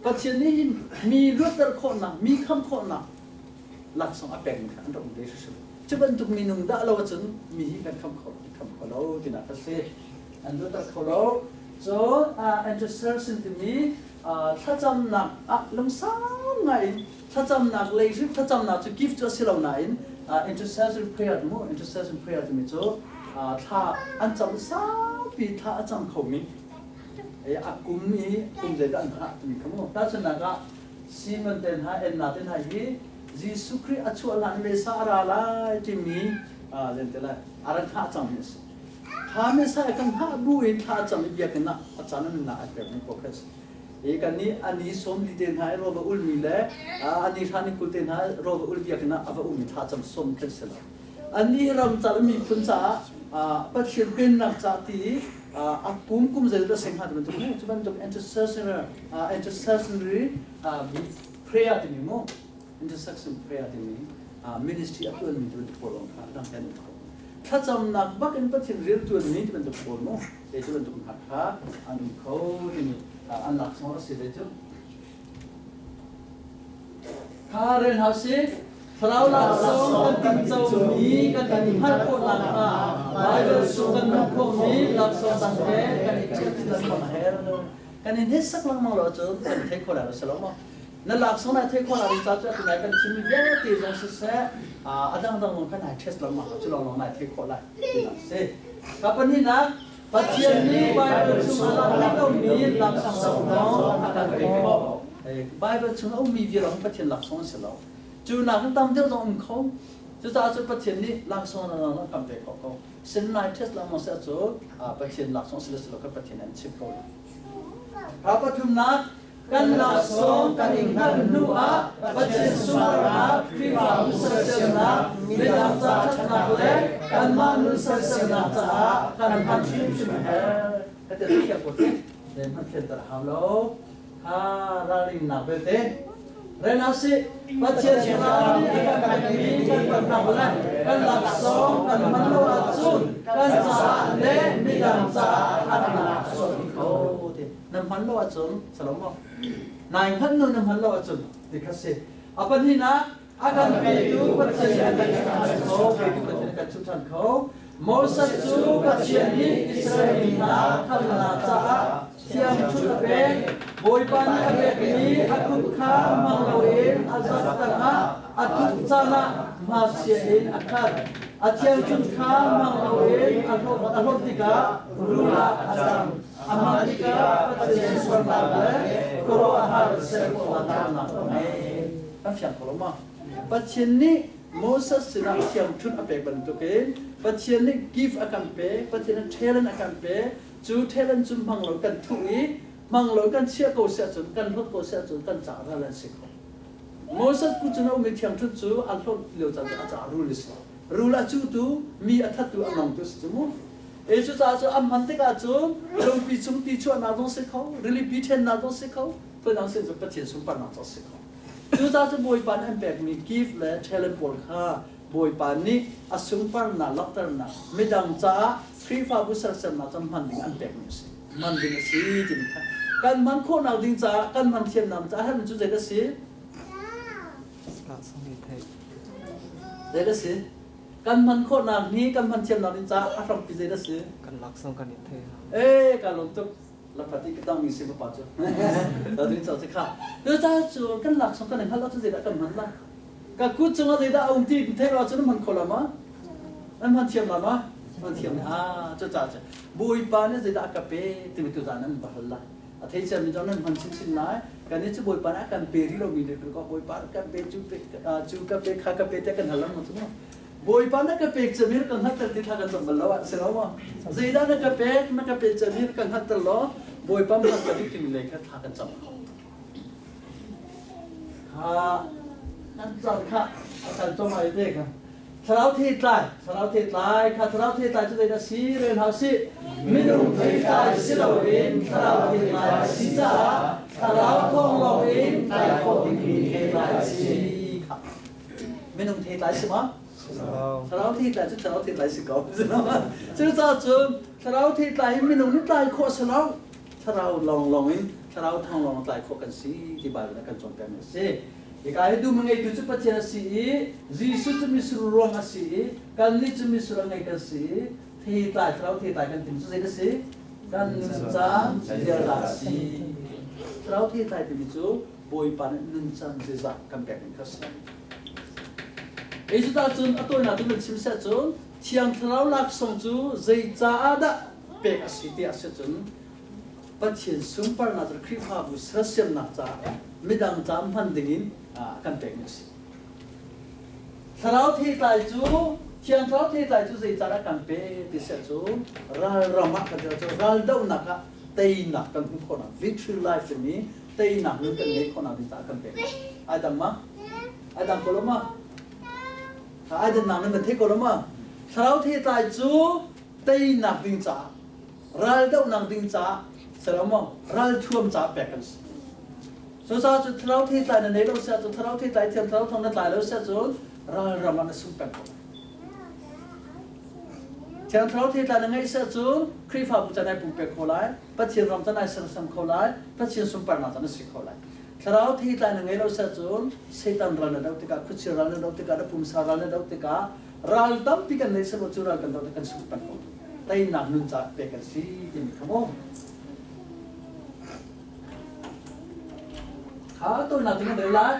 Pathian nih hin mi luatter khawhnak, mi khamh khawhnak laksawng a pekmi kha an rak um ve hrimhrim. Cu bantuk minung dah lo ahcun mi hi kan khamh kho khamh kho lo tinak a si. An luatter kho lo. Cun intercession timi thlacamnak ah lungsau ngai in thlacamnak lei hrim thlacamnak cu gift cu a si lo nain intercession prayer mu intercession prayer timi cu thla an cam saupi thla a cam khomi A kum i kum zeidah an hngah timi kha mu. Tahchunhnak ah Simon te hna, Anna te hna hi Jesuh Khrih a chuah hlan Messiah a ra lai timi zein lai a rak hngah cangmi a si. Kha Messiah kan hngah bu in thla a cam i biakinn ah a caan a nunnak a pekmi paoh kha a si. Hi kan nih a ni 40 te hna i rawl va ulmi le a ni hra ni 20 te hna rawl va ul biakinn ah a va ummi thla cam som khan si lo. Annih ramcar miphun caah Pathian pennak ca ti i a kum kum zeizat a seng hnga ti bantuk mu cu bantuk intercessionary intercessionary prayer timi mu intercession prayer timi ministry a tuanmi ti bantuk pawl lawng kha dang kan kho thlacamnak bak in Pathian rian tuanmi ti bantuk pawl mu te cu bantuk hna kha an um kho timi an laksawng a si ve cu Kha rel hau sih. Thlarau laksawng kan tincomi kan i hngalh khawh nakhnga Baibal chung kan hmuh khawhmi laksawng dang he kan i ṭhial lengmang a herh. Kan i hnesak lengmang lo ahcun kan i thei kho lai lo si lo maw? Na laksawng nai thei khawh nak ding ca cu atu nai kan chimmi vialte zong siseh a dangdang zong kha nai ṭhes lengmang cu lawnglawng nai thei khawh lai tinak a si. Ka pahnihnak Pathian nih Baibal chung a lang lomi laksawng zong a kan pek khawh. Baibal chung a ummi vial ahcun Pathian laksawng an si lo. Cu nakin tam deuh zong um kho. Cucaah cun Pathian nih laksawng a kan pek khawh ko. Sinai test lengmang si ahcun Pathian laksawng si le si lo kha Pathian an chimh ko lai. Ka pathumnak, kan laksawng kan i hngalh hnu ah Pathian sunparnak, Khrihfabu sersiamnak, midang ca ṭhatnak le kanmah nun sersiamnak caah kan hman hrimhrim a herh. Ka ti thiam ko te. Den hman thiam tar hau lo. Ha ralrinnak belte. Rena si Pathian thlarau nih a kan pekmi kan palhnak le kan laksawng kan hman lo ahcun kan caah le midang caah harnak a chuahpi kho ti. Nan hman lo ahcun salomo nai hman nu na hman lo ahcun ti kha si. A pahnihnak a kan petu Pathian nih a kan kho petu Pathian kan chim ṭhan kho. Moses cu Pathian nih Israel mi hna khamnak caah thiangṭhunh a pek. Bawipa nih a pekmi a kut kha hmang loin a zak tangah a tuk caan ah hmasia in a khat. A thiangṭhunh kha hmang loin a hlawt tikah rul ah a cang. A hman tikah Pathian sualnak le khuaruahhar ser khawhnak a ngei. Kan fiang ko lo ma? Pathian nih Moses sinah thiangṭhunh a pek bantukin Pathian nih gift a kan pek, Pathian nih talent a kan pek. Cu talent cu hmang lo kan thuh i hmang lo kan chiah ko si ahcun kan hlawt ko si ahcun kan caah ral an si kho. Moses kut cun a ummi thiangṭhunh cu a hlawt lio caan cu a caah rul a si. Rul a cutu, mi a thattu, a nongtu a si cu mu. E cucaah cu an hman tikah cun lungpi chung ti chuahnak zong si kho, rilipi ṭhennak zong si kho, phundang sin cu Pathian sunparnak zong si kho. Cucaah cu Bawipa nih an pekmi gift le talent pawl kha Bawipa nih a sunparnak langhternak midang caah Khrihfabu sersiamnak cu hman ding an pekmi a si. Hman ding a si timi kha kan hman khawhnak ding caah kan hman thiamnak caah herhmi cu zeidah a si? Zeidah a si? Kan hman khawhnak hi kan hman thiamnak ding caah a hrampi zeidah a si? Kan laksawng kan i thei. Eh, ka lawm tuk. Lafati ka tang mi si papa cu. Ta ding ca kha. Cu ca cu kan laksawng kan hngalh ahcun zeidah kan hman la? Ka kut cungah zeidah a um ti theih lo ahcun na hman kho la ma? Nan hman thiam la ma? Hman thiam ah cu ca cu Bawipa nih zeidah a ka pe timi tu zan nan va hal la. A thei cia mi zong nan hman chinchin lai. Kan nih cu Bawipa nih a kan pe rih lomi le ko Bawipa kan pe cu pe cu ka pe kha ka pe te kan hal lengmang cu mu. Bawipa na ka pek camir ka hngalhter ti thla kan cam bal lo ah si lo maw? Zeidah na ka pek na ka pe camir ka hngalhter law Bawipa hman ka duh timi lei kha thla kan cam. Kha nan caan kha a kal tom ai te kha. Thlarau theitlai, thlarau theitlai, kha thlarau theitlai cu zeidah si rel hau si. Minung theitlai si loin thlarau theitlai a si caah thlarau thawng lawng in tlai khawh dingmi theitlai a si. Kha minung theitlai si ma? Thlarau theitlai cu thlarau theitlai si ko. Cucaah cun thlarau theitlai hi minung nih tlai khawh si lo. Thlarau lawnglawng in Thlarau thawng lawng tlai khawh kan si ti Baibal nih a kan cawnpiakmi a si. Hika hi dum a ngeitu cu Pathian a si i Jesuh cu mitsur ruang a si i kannih cu mitsur a ngei kan si i theitlai thlarau theitlai kan timi cu zei a si? Kan nuncan ziaza a si. Thlarau theitlai timi cu Bawipa nih nuncan ziaza kan pek ning kha a si. Cuta cun a tawinak cu kan chim seh cun Thiang Thlarau laksawng cu zei caah dah pek a si ti a si cun Pathian sunparnak cu Khrihfabu sersiamnak caah midang ca hman dingin kan pekmi a si. Thlarau theitlai cu Thiang Thlarau theitlai cu zeicaah kan pe ti siah cu ralram ah kan cu raldohnak ah teinak kan hmuh khawhnak victory life timi teinak nun kan ngeih khawhnak ding caah kan pek. Ai dang ma? Ai dang ko lo ma? Ai dannak nan kan thei ko lo ma? Thlarau theitlai cu teinak ding caah raldohnak ding caah selo ralthuam caah pek kan si. Cucaah cu thlarau theitlai na nei lo siah cun thlarau theitlai thiam thlarau thong na tlai lo siah cun ralram ah na sung peng ko. Thiang thlarau theitlai na ngeih siah cun Khrihfabu can ai pumpek kho lai, Pathian ram can ai sersiam kho lai, Pathian sunparnak can na si kho lai. Thlarau theitlai na ngei lo siah cun Satan ral na doh tikah, khuachia ral na doh tikah, na pumsa ral na doh tikah ral tampi kan nei selaw cu ral kan doh kan sung peng ko. Teinak nun caah pek kan si timi kha mu. Kha tawinak cu kan rel lai.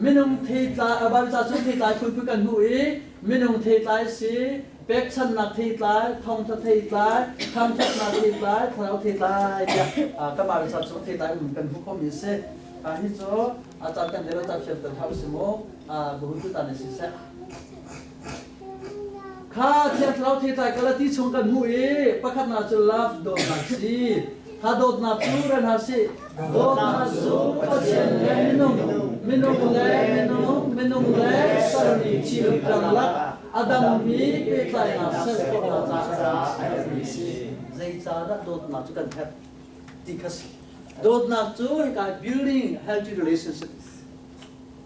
Minung theitlai a Bible ca cu theitlai phunphun kan hmuh i minung theitlai si, pekchanhnak theitlai, thawngtha theitlai, thangthatnak theitlai, thlarau theitlai tiah kan Bible ca cu theitlai um kan hmuh khomi a si. Hi cu a caan kan rel ca fianter hau si mu. Buhu tu ta ne siseh. Kha Thiang Thlarau theitlai Galati chung kan hmuh i pakhatnak cu love dawtnak si. Kha dawtnak cu ren hna sih. Dawtnak cu Pathian le minung, minung le minung, minung le sermi thil karlak a dangmi pehtlaihnak ser khawhnak caah a herhmi a si. Zeicahdah dawtnak cu kan herh ti kha si. Dawtnak cu hika building healthy relationship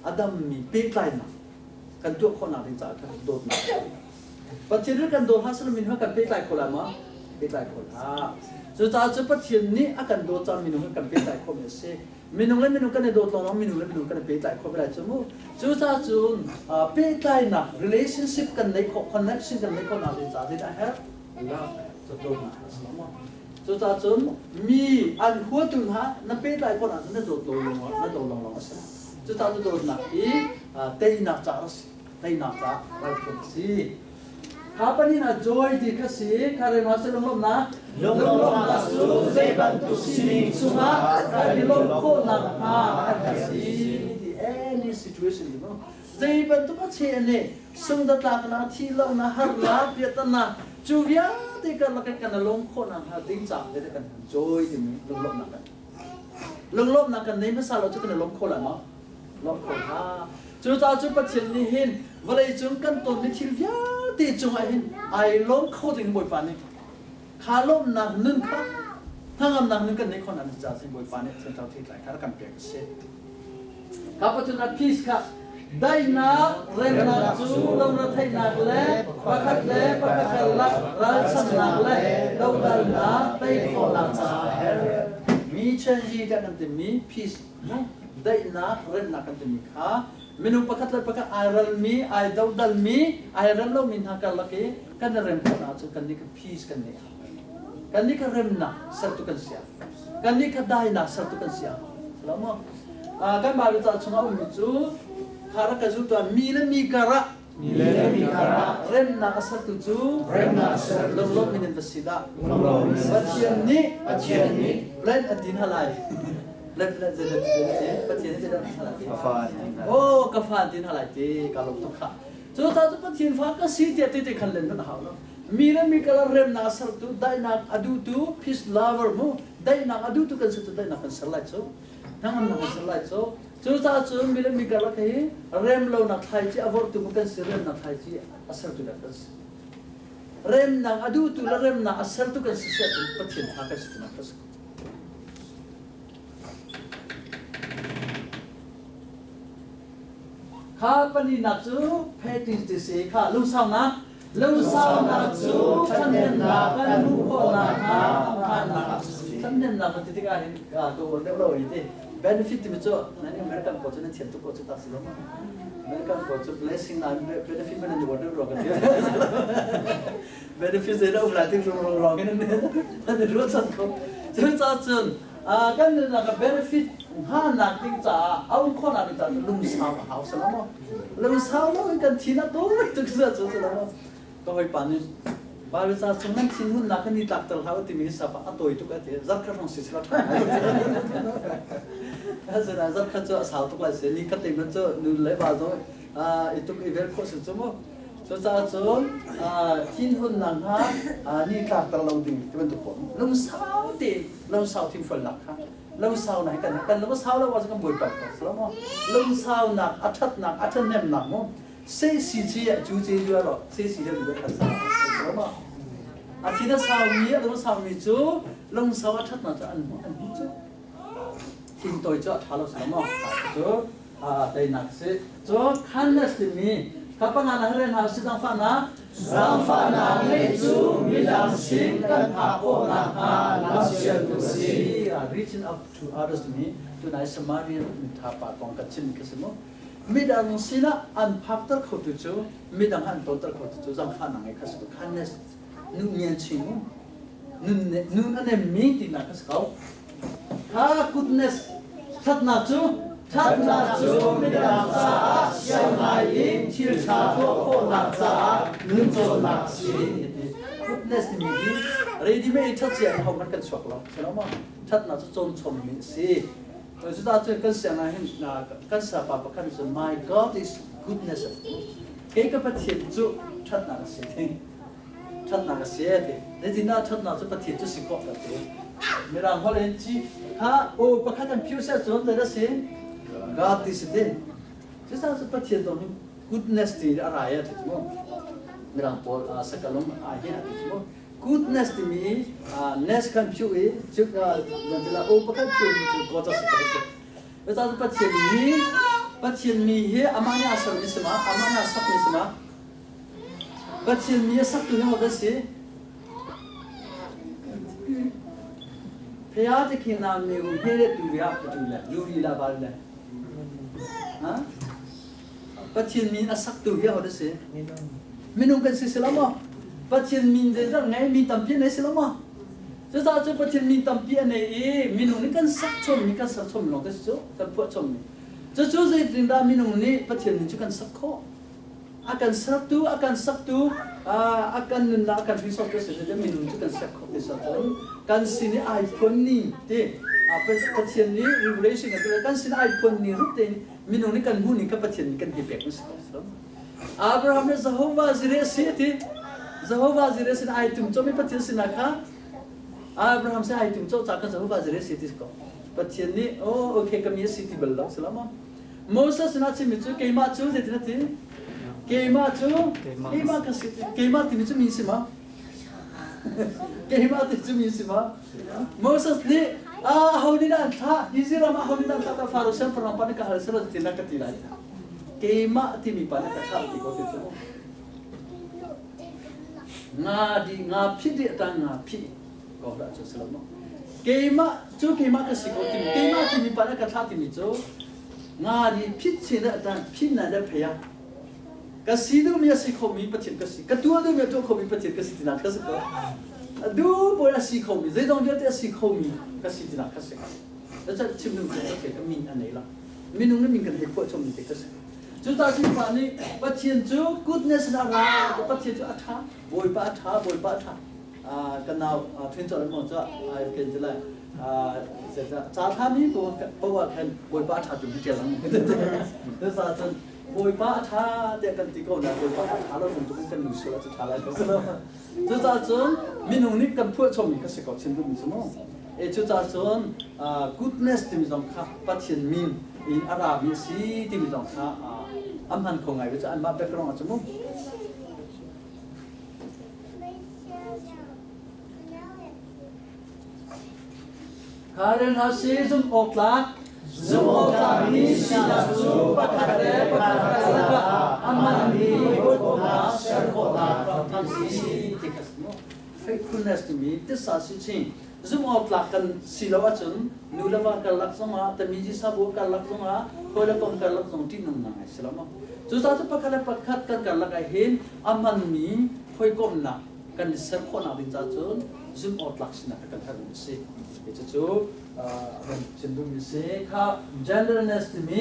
a dammi pehtlaihnak kan tuah khawhnak ding caah khan dawtnak Pathian nih kan dawt hna selaw minung kan pehtlai kho lai maw? Pehtlai kho hlah. Cucaah cu Pathian nih a kan dawt caah minung kan pehtlai khawhmi a si. Minung le minung kan i dawt lawng minung le minung kan i pehtlai khawh ve lai cu mu. Cucaah cun pehtlainak relationship kan neih khawh connection kan neih khawhnak ding caah zeidah a herh? Love cu dawtnak a si maw? Cucaah cun mi an huatu hna na pehtlai khawh ahcun na dawt lo lawng na dawt lawng a si. Cucaah cu dawtnak hi teinak caah a si. Teinak caah ralthuam a si. Kha panin ah joy ti kha si. Kha rem ah si lunglawmhnak. Lunglawmhnak cu zei bantuk sining chungah kan i lawmh khawh nakhnga a si. Ti any situation ti mu. Zei bantuk a che nih sungdatlaknak, thihlohnak, harnak, piahtana cu vialte karlak in kan i lawm khawh nakhnga ding caah le kan joy timi lunglawmhnak kan lunglawmhnak kan nei hmasa lo cu kan i lawm kho lai maw? Lawm kho hlah. Cucaah cu Pathian nih hin vawlei cung kan tonmi thil vialte cungah hin ai lawm kho ding Bawipa nih kha lawmhnak nun kha hnangamnak nun kan neih khawh nak caah sin Bawipa nih Thiang Thlarau theitlai kha rak kan pek a si. Kha Pathian ah peace kha daihnak remnak cu lungretheihnak le pakhat le pakhat karlak ralchanhnak le dohdalnak tei khawhnak caah a herh. Mi change kan kan timi peace daihnak remnak kan timi kha minung pakhat le pakhat ai ralmi ai dodalmi ai rem lomi hna karlak i kan i rem khawh ahcun kan nih kha peace kan neih kan nih kha remnak sertu kan si kan nih kha dainak sertu kan si lo maw kan Bible ca chungah ummi cu kha rak ka zul tuah mi le mi karah mi le mi karah remnak a sertu cu remnak a sertu lunglawm min in va si dah lunglawm Pathian nih Pathian nih plan a tin halai plan plan zei Pathian nih zeidah halai ka fa tin oh ka fa tin halai ti ka lawm tuk kha cu ta cu Pathian fa ka si tiah ti te khan len hmanh hau lo mi le mi kala remnak a sertu daihnak a duhtu peace lover mu daihnak a duhtu kan si cu daihnak kan ser lai cu hnangamnak kan ser lai cu Cucaah cun mi le mi karlak hi remlonak thlaici a vorhtu maw kan si, remnak thlaici a sertu dah kan si. Remnak a duhtu le remnak a sertu kan si siah cun Pathian fa kan si tinak ka si. Kha palinak cu phetis ti si kha lungsaunak lungsaunak cu ṭhahnemnak kan hmuh khawh nakhnga hmannak a si. Ṭhathnemnak kan ti tikah hin ka uar deuh lo i ti. Benefit timi cu nan American pawl cu nan thiam tuk ko cu tak si lo maw? American pawl cu blessing na benefit man nan uar deuh rua ka ti. Benefit zei dah um lai ti rung rung rong in nan i ruah chan ko. Cucaah cun kan nunnak ah benefit hnganak ding caah a um khawhnak ding caah lungsau a hau si lo maw? Lungsau lo in kan thin a tawi tuk si cu si lo maw? Ka hawipa nih Baibal ca chung nan thinhunnak hi ni tlakter hlah u timi hi sap ah a tawi tuk a ti. Zarkhat hrawng si sila ṭha ngai. Asinain zarkhat cu a sau tuk lai si. Ni khat te hmanh cu nu le va zong i tuk i vel khawh si cu mu. Cucaah cun thinhunnak hna ni tlakter lo ding ti bantuk pawl. Lungsau tein lungsau thingfualnak kha lungsaunak hi kan kan lung a sau lo ahcun kan buai peng ko si lo maw? Lungsaunak a ṭhatnak a ṭhahnemnak mu 谁是这就这就了，谁是这就看啥，知道吗？A thi na saumi a lung saumi cu lungsau a ṭhatnak cu an an hmu cu thin tawi cu a ṭha lo si maw cu teinak si cu kindness timi kha panga na ren hau si zaangfahnak Zaangfahnak ngeih cu midang sin kan phak khawh nakhnga lamsialtu a si. Reaching out to others timi tunai Samarian mitha pa kong kan chim khi si mu. Midang sinah an phakter khotu cu midang an tonter khotu cu zaangfahnak ngeih kha si ko. Kindness nun ngian ching mu. Nun nun a nemmi tinak kha si ko. Kha goodness thatnak cu Thatnak cu midang caah siang ngai in thil ṭha tuah khawhnak caah nuncawnnak a si. Goodness timi hi ready made ṭhat cia in hohmanh kan chuak lo. Si lo maw? Ṭhatnak cu cawn chommi a si. Cucaah cun kan siang ah hin kan sapa pakhat cu my God is goodness kei ka Pathian cu ṭhatnak a si ti ṭhatnak a si ti zeitindah ṭhatnak cu Pathian cu si khawh ka ti Mirang holh in ci kha o pakhat an phiu seh cun zei a si God ti si ti cucaah cu Pathian zong hin goodness ti a rai a ti cu Mirang pawl sakalung ah hin a ti cu Goodness timi ness kan phiu i cu o pakhat phiu mi cu God a si ko cu. Cucaah Pathian mi Pathian mi hi amah nih a sermi si ma amah nih a sakmi si ma Pathian mi a saktu hi hodah si? Phaya te khi na mi u he le tu ya tu le lu ri la ba le ha Pathian min a saktu hi hodah si? Minung kan si si lo maw? Pathian min zeizat ngei mi tampi an nei si lo maw? Cucaah cu Pathian min tampi a nei i minung nih kan sak chommi kan ser chommi lawng te si cu kan phuah chommi. Cucu zeitindah minung nih Pathian min cu kan sak khawh? A kan sertu, a kan saktu, a kan nunnak a kan hrinsawtu si cu minung cu kan sak khawh ti cun kan sin i ai phuan ni ti Pathian nih revelation kan sin ai phuan ni rup tein minung nih kan hmuh ning kha Pathian nih kan hi pek si ko. Abraham nih Jehovah Jireh si a ti. Jehovah Jireh sin ai tum comi Pathian sinah kha Abraham sin ai tum co ca kha Jehovah Jireh si ti ko. Pathian nih oh okay ka mi a si ti bal lo si lo maw? Moses sinah chimmi cu keimah cu zeitin a ti? Keimah cu keimah ka si keimah timi cu mi si ma? Keimah ti cu mi si ma? Moses nih aho nih dah an thlah? Hi ram ah aho nih dah an thlah? Faro siangpahrang pa nih ka hal selaw ti na ka ti lai. Keimah timi pa nih ka thlah ti ko ti cu. Nga di nga phit di ta nga phit ko dah cu selaw mo. Keimah cu keimah ka si ko timi keimah timi pa nih ka thlah timi cu nga di phit chin ah ta phit na le phei ah Ka si duhmi a si khomi Pathian ka si. Ka tuah duhmi a tuah khomi Pathian ka si tinak ka si ko. A duh bawi a si khomi, zeidong vialte a si khomi ka si tinak ka si. Cucaah chim duh cu Pathian ka min a nei lo. Minung nih min kan hei phuah chommi te ka si. Cucaah Khrihfa nih Pathian cu goodness in a ra, Pathian cu a ṭha, Bawipa a ṭha, Bawipa a ṭha. Kan nau Twin Chol mo cu ai ken cu lai. Ca thlami poah khan Bawipa a ṭha tu hi ṭial lang. Cucaah cun Bawipa a ṭha tiah kan ti ko nain Bawipa a ṭha lo bantukin kan nu sual ah cu ṭha lai lo. Cucaah cun minung nih kan phuah chommi kha si ko chim duhmi cu mu. E cucaah cun goodness timi zong kha Pathian min in a rami a si timi zong kha a hman kho ngai ve cu anmah background ah cu mu. Karen hna si zumh awk tlak Zumh awk tlakmi sinak cu pakhat le pakhat karlak ah a hmanmi hawikomhnak ser khawhnak ram a si. Faithfulness timi tisa si chin. Zumh awk tlak kan si lo ahcun nu le va karlak zongah, tamiji sabu karlak zongah, hawi le kom karlak zong ṭihnung ngai si lo maw? Cucaah cu pakhat le pakhat kan karlak ah hin a hmanmi hawikomhnak kan i ser khawhnak ding caah cun zumh awk tlak sinak kan herhmi a si. Cucu van chim duhmi si. Kha genderness timi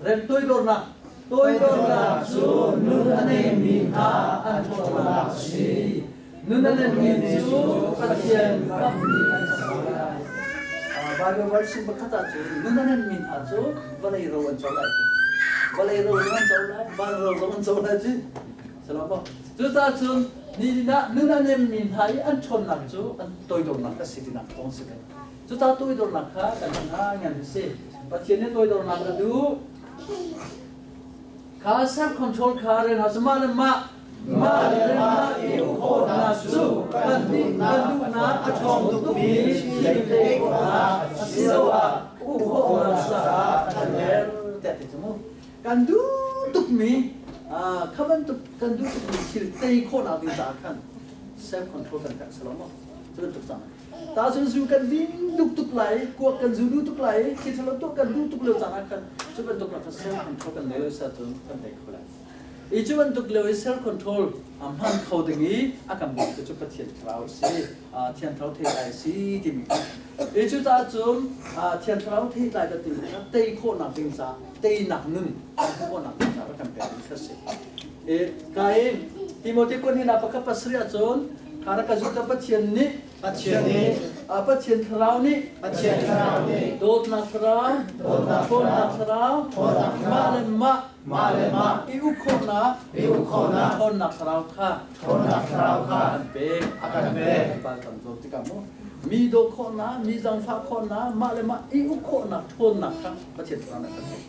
rem toidornak toidornak cu nun a neimi hna an ṭhawnnak a si. Nun a neimi cu Pathian kamhmi an si lai. Bible verse pakhat ah cun nun a nemmi hna cu vawlei ro an co lai. Vawlei ro zong an co lai, van ro zong an co lai ci. Salamo. Cucaah cun nihin ah nun a nemmi hna i an ṭhawnnak cu an toidornak a si tinak kong si ve. Cucaah toidornak kha kan hna ngan a si. Pathian nih toidornak a duh. Kha self control kha ren hau mah le mah mah le mah i uk khawhnak cu kan duhnak a ṭhawng tukmi thil pek khawhnak asiloah uk khawhnak caah kan herh tiah ti cu mu. Kan duh tukmi kha bantuk kan duh tukmi thil tei khawhnak ding caah khan self control kan herh si lo maw? Cu bantuk cang. Tahcun zu kan din duh tuk lai, kuak kan zu duh tuk lai, thil ṭhalo tuah kan duh tuk lio caan ah khan cu bantuk rak self control kan nei lo si ahcun kan tei kho lai. I cu bantuk lio i self control a hman kho ding i a kan bawmtu cu Pathian Thlarau a si, Thiang Thlarau theitlai a si timi kha. I cucaah cun Thiang Thlarau theitlai kan timi kha tei khawhnak ding caah teinak nun kan hmuh khawhnak ding caah rak kan pek ding kha a si. I ka in Timote kuanhnak pakhat pasarih ahcun kha rak ka zumh ka Pathian nih Pathian nih Pathian Thlarau nih Pathian Thlarau nih dawtnak thlarau dawtnak ṭhawnnak thlarau ṭhawnnak mah le mah mah le mah i uk khawhnak i uk khawhnak ṭhawnnak thlarau kha ṭhawnnak thlarau kha a kan pek a kan pek. Pa tam zawn tikah mu mi dawt khawhnak mi zaangfah khawhnak mah le mah i uk khawhnak ṭhawnnak kha Pathian Thlarau nih a kan pek.